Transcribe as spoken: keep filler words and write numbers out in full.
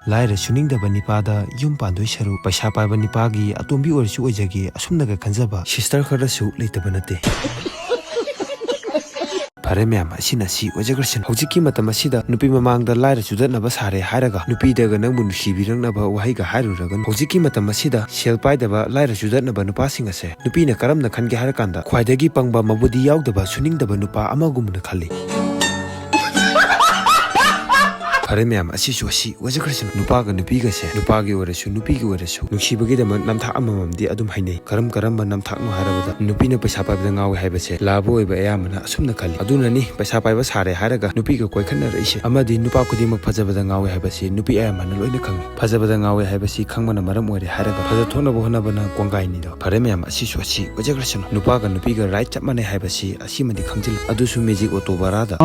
ꯂꯥꯏꯔ ꯁꯨꯅꯤꯡꯗꯕ ꯅꯤꯄꯥꯗ ꯌꯨꯝ ꯄꯥꯟꯗꯣꯏ ꯁꯔꯨꯛ, ꯄꯩꯁꯥ ꯄꯥꯏꯕ ꯅꯤꯄꯥꯒꯤ ꯑꯇꯣꯝꯕꯤ ꯑꯣꯏꯔꯁꯨ ꯑꯣꯏꯖꯒꯦ ꯑꯁꯨꯝꯅꯒ ꯈꯟꯖꯕ ꯁꯤꯁꯇꯔ ꯈꯔꯁꯨ ꯂꯩꯇꯕ ꯅꯠꯇꯦ꯫ ꯐꯔꯦ ꯃꯌꯥꯝ, ꯑꯁꯤꯅ ꯑꯁꯤ ꯑꯣꯏꯖꯈ꯭ꯔꯁꯅꯨ꯫ ꯍꯧꯖꯤꯛꯀꯤ ꯃꯇꯝ ꯑꯁꯤꯗ ꯅꯨꯄꯤ ꯃꯃꯥꯡꯗ ꯂꯥꯏꯔ ꯆꯨꯗꯠꯅꯕ ꯁꯥꯔꯦ ꯍꯥꯏꯔꯒ, ꯅꯨꯄꯤꯗꯒ ꯅꯪꯕꯨ ꯅꯨꯡꯁꯤꯕꯤꯔꯛꯅꯕ ꯋꯥꯍꯩꯒ ꯍꯥꯏꯔꯨꯔꯒꯅꯨ꯫ ꯍꯧꯖꯤꯛꯀꯤ ꯃꯇꯝ ꯑꯁꯤꯗ ꯁꯦꯜ ꯄꯥꯏꯗꯕ ꯂꯥꯏꯔ ꯆꯨꯗꯠꯅꯕ ꯅꯨꯄꯥꯁꯤꯡ ꯑꯁꯦ ꯅꯨꯄꯤꯅ ꯀꯔꯝꯅ ꯈꯟꯒꯦ ꯍꯥꯏꯔꯀꯥꯟꯗ, ꯈ꯭ꯋꯥꯏꯗꯒꯤ ꯄꯪꯕ, ꯃꯕꯨꯗꯤ ꯌꯥꯎꯗꯕ, ꯁꯨꯅꯤꯡꯗꯕ ꯅꯨꯄꯥ ꯑꯃꯒꯨꯝꯅ ꯈꯜꯂꯤ꯫ ꯐꯔꯦ ꯃꯌꯥꯝ, ꯑꯁꯤꯁꯨ ꯑꯁꯤ ꯑꯣꯏꯖꯈ꯭ꯔꯁꯅꯨ꯫ ꯅꯨꯄꯥꯒ ꯅꯨꯄꯤꯒꯁꯦ, ꯅꯨꯄꯥꯒꯤ ꯑꯣꯏꯔꯁꯨ ꯅꯨꯄꯤꯒꯤ ꯑꯣꯏꯔꯁꯨ, ꯅꯨꯡꯁꯤꯕꯒꯤꯗꯃꯛ ꯅꯝꯊꯥꯛ ꯑꯃꯃꯝꯗꯤ ꯑꯗꯨꯝ ꯍꯥꯏꯅꯩ꯫ ꯀꯔꯝ ꯀꯔꯝꯕ ꯅꯝꯊꯥꯛꯅꯣ ꯍꯥꯏꯔꯕꯗ, ꯅꯨꯄꯤꯅ ꯄꯩꯁꯥ ꯄꯥꯏꯕꯗ ꯉꯥꯎꯋꯦ ꯍꯥꯏꯕꯁꯦ ꯂꯥꯕ ꯑꯣꯏꯕ ꯑꯌꯥꯝꯕꯅ ꯑꯁꯨꯝꯅ ꯈꯜꯂꯤ꯫ ꯑꯗꯨꯅꯅꯤ ꯄꯩꯁꯥ ꯄꯥꯏꯕ ꯁꯥꯔꯦ ꯍꯥꯏꯔꯒ ꯅꯨꯄꯤꯒ ꯀꯣꯏꯈꯠꯅꯔꯛꯏꯁꯦ꯫ ꯑꯃꯗꯤ ꯅꯨꯄꯥ ꯈꯨꯗꯤꯡꯃꯛ ꯐꯖꯕꯗ ꯉꯥꯎꯋꯦ ꯍꯥꯏꯕꯁꯤ ꯅꯨꯄꯤ ꯑꯌꯥꯝꯕꯅ ꯂꯣꯏꯅ ꯈꯪꯉꯤ꯫ ꯐꯖꯕꯗ ꯉꯥꯎꯋꯦ ꯍꯥꯏꯕꯁꯤ ꯈꯪꯕꯅ ꯃꯔꯝ ꯑꯣꯏꯔꯦ ꯍꯥꯏꯔꯒ ꯐꯖꯊꯣꯛꯅꯕ ꯍꯣꯠꯅꯕꯅ ꯀꯣꯡꯒꯥꯏꯅꯤꯗꯣ꯫ ꯐꯔꯦ ꯃꯌꯥꯝ, ꯑꯁꯤꯁꯨ ꯑꯁꯤ ꯑꯣꯏꯖꯈ꯭ꯔꯁꯅꯨ꯫ ꯅꯨꯄꯥꯒ ꯅꯨꯄꯤꯒ right ꯆꯞ ꯃꯥꯟꯅꯩ ꯍꯥꯏꯕꯁꯤ ꯑꯁꯤꯃꯗꯤ ꯈꯪꯖꯤꯜꯂꯨ꯫ ꯑꯗꯨꯁꯨ magic auto ꯕꯔꯥꯗ꯫